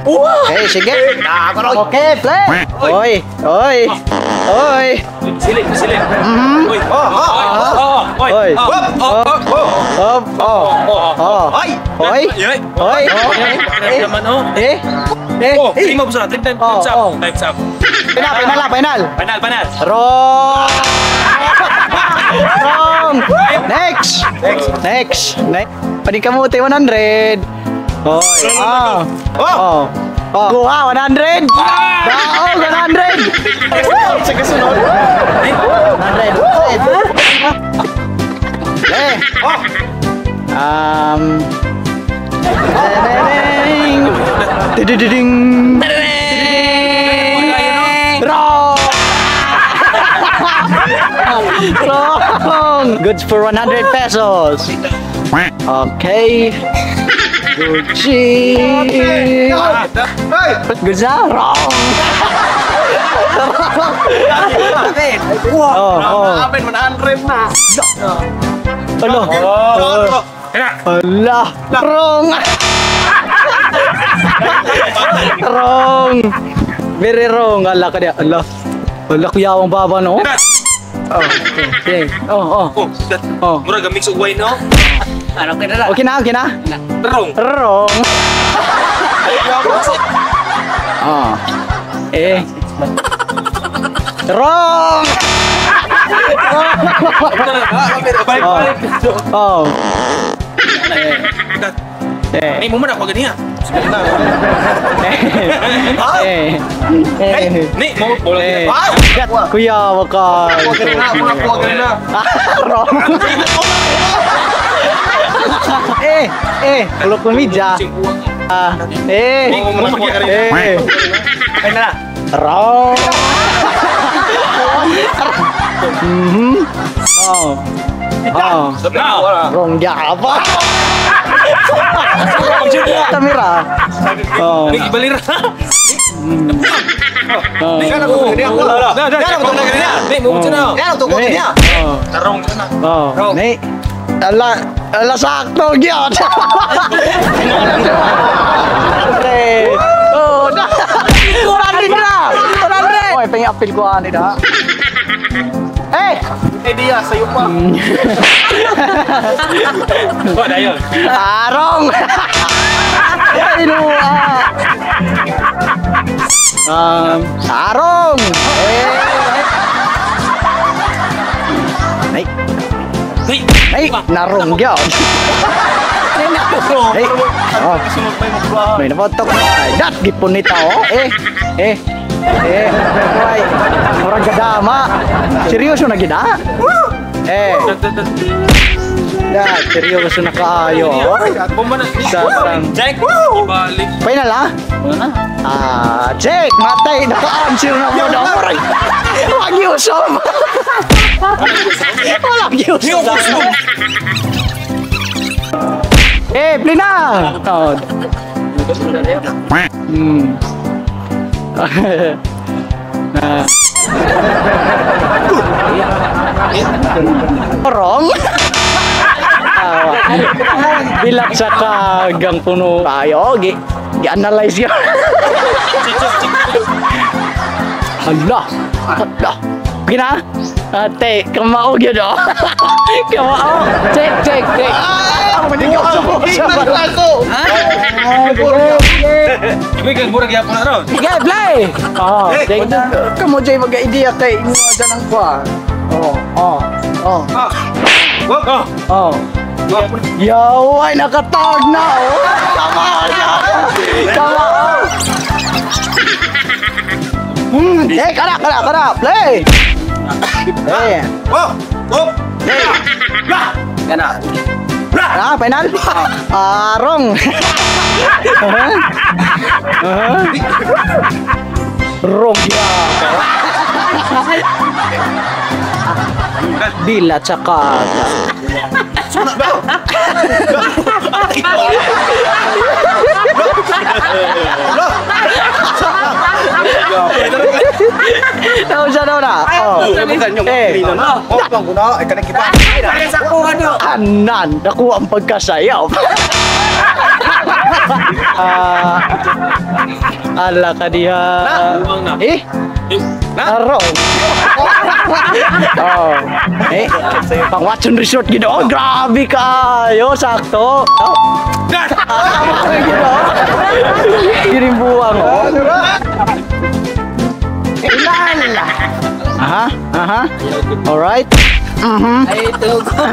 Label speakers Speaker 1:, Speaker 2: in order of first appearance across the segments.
Speaker 1: Okay, sige. Okay, play. Oy, oy. Oy.
Speaker 2: Silip, silip. Oy.
Speaker 3: Oh, oh,
Speaker 2: Oh, oy.
Speaker 1: Oy.
Speaker 2: Oh, oh, oh.
Speaker 1: Oh, oh. Oh.
Speaker 3: Ay!
Speaker 1: Oy.
Speaker 2: Yoy.
Speaker 1: Oy.
Speaker 2: Eh, naman oh.
Speaker 1: Eh. Eh.
Speaker 2: Oh, lima po sana. Times
Speaker 1: Oh,
Speaker 2: up.
Speaker 1: oh.
Speaker 2: Times up.
Speaker 1: Final, final, final.
Speaker 2: Panal, panal.
Speaker 1: Wrong. Wrong. Next. Next. Next. Next. Paningkamuti 100. Oy. Ah. Oh. Oh. Kuha 100. Daog 100.
Speaker 3: Sa kasunod.
Speaker 1: 100. 100. Eh.
Speaker 3: Oh!
Speaker 1: Ding. Ding. Wrong. Wrong. Goods for 100 pesos. Okay. Gucci.
Speaker 3: Ay!
Speaker 1: Goods na? Wrong.
Speaker 3: Wow!
Speaker 1: Oh, oh.
Speaker 3: Amin, 100 na.
Speaker 1: Alo.
Speaker 3: Oh!
Speaker 2: Kaya.
Speaker 1: Ala. Wrong. Wrong. Very wrong. Ala ka niya. Ala. Ala, kuya ang baba no? Oh, okay. Oh, oh.
Speaker 2: Oh, that.
Speaker 1: Oh.
Speaker 2: Murag mix og wine no.
Speaker 1: Okay na, okay na.
Speaker 2: Wrong.
Speaker 1: Wrong. Oh. Eh. Wrong.
Speaker 2: Balik, balik.
Speaker 1: Oh. Eh. Eh.
Speaker 2: Ay, mo man ako ganiya.
Speaker 1: Eh. Eh.
Speaker 2: Ni, mo bola
Speaker 1: Eh.
Speaker 2: kita.
Speaker 1: Gat, kuya, wag ka.
Speaker 3: Kuha ka na, kuha ka na.
Speaker 1: Ah, wrong. Eh, eh, ulok media. Ah, eh. Eh.
Speaker 2: Ay na.
Speaker 1: Wrong. Mhm. Oh. Oh.
Speaker 2: Na.
Speaker 1: Wrong apa? Tamira. Oh.
Speaker 2: Ni ibalira.
Speaker 1: Oh.
Speaker 2: Na, na. Ni mo na.
Speaker 1: Ni. Oh.
Speaker 2: Tarong na.
Speaker 1: Oh. Ni. Ala, ala sakto gyud. Pre. Oh, na. 100 na. 100. Oy, pengen apil ko ani da. Eh,
Speaker 3: Eh, diya, sa'yo pa.
Speaker 2: Wa dayon.
Speaker 1: Arong. Ay, luwa. Arong. Eh. Ay,
Speaker 2: Ni.
Speaker 1: ay, narong gyud. Ay, oh. May napotok. Ay, dat gipon ni tao. Eh, eh. Eh, ay, murag gadama. Seryoso na gid ah? Eh. Dat, seryoso na kaayo.
Speaker 2: Bomba na.
Speaker 1: Sarang.
Speaker 2: Jack. Ibalik.
Speaker 1: Final ah? Ah, check! Matay! Naka-answer na mo na. Murag! Wag yusom! Walang yusom! Eh, play na! Oh. Ah. Wrong? Bilak sa kagang puno. Ayo, gi gi-analyze yun. Hala! Hala! Gina? Ate, kamao gyud oh. Kamao. Check, check, check.
Speaker 3: Ako!
Speaker 2: Ibig kag murag yapon na ron.
Speaker 1: Sige, play! Oh, check. Kamo jay mag-idea kay imo dyan ang kwa. Oh, oh, oh,
Speaker 2: Oh.
Speaker 1: oh. Yo, ay nakatag na oh. Tama na. Tama. Eh, kana, kana, kana. Play. Eh,
Speaker 3: Oh! Oh!
Speaker 1: play.
Speaker 3: Kana.
Speaker 1: Ah, final. Ah, wrong. Wrong ya. Bila tsaka. Naon siya naon na? Oh. Eh.
Speaker 3: Oh, na. Ay, kanang kipa.
Speaker 1: Anan, nakuha ang pagkasayaw. Ah, ala ka diha.
Speaker 2: Buang na.
Speaker 1: Eh, arong. Oh. Eh, pang Watson Resort gid. Oh, grabe kaayo, sakto. Oh. Ah, gid. Kiring buwang oh. Ilala. Aha. Alright.
Speaker 2: Ay, tulog ko.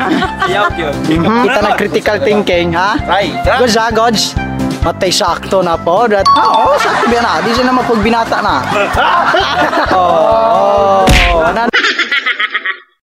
Speaker 2: Ayaw yun.
Speaker 1: Kita na critical thinking, ha?
Speaker 3: Try.
Speaker 1: Gods ha, gods. Matay sakto na po. That, ah, oh, sakto ba na? Di siya na mapagbinata na. Oh. Na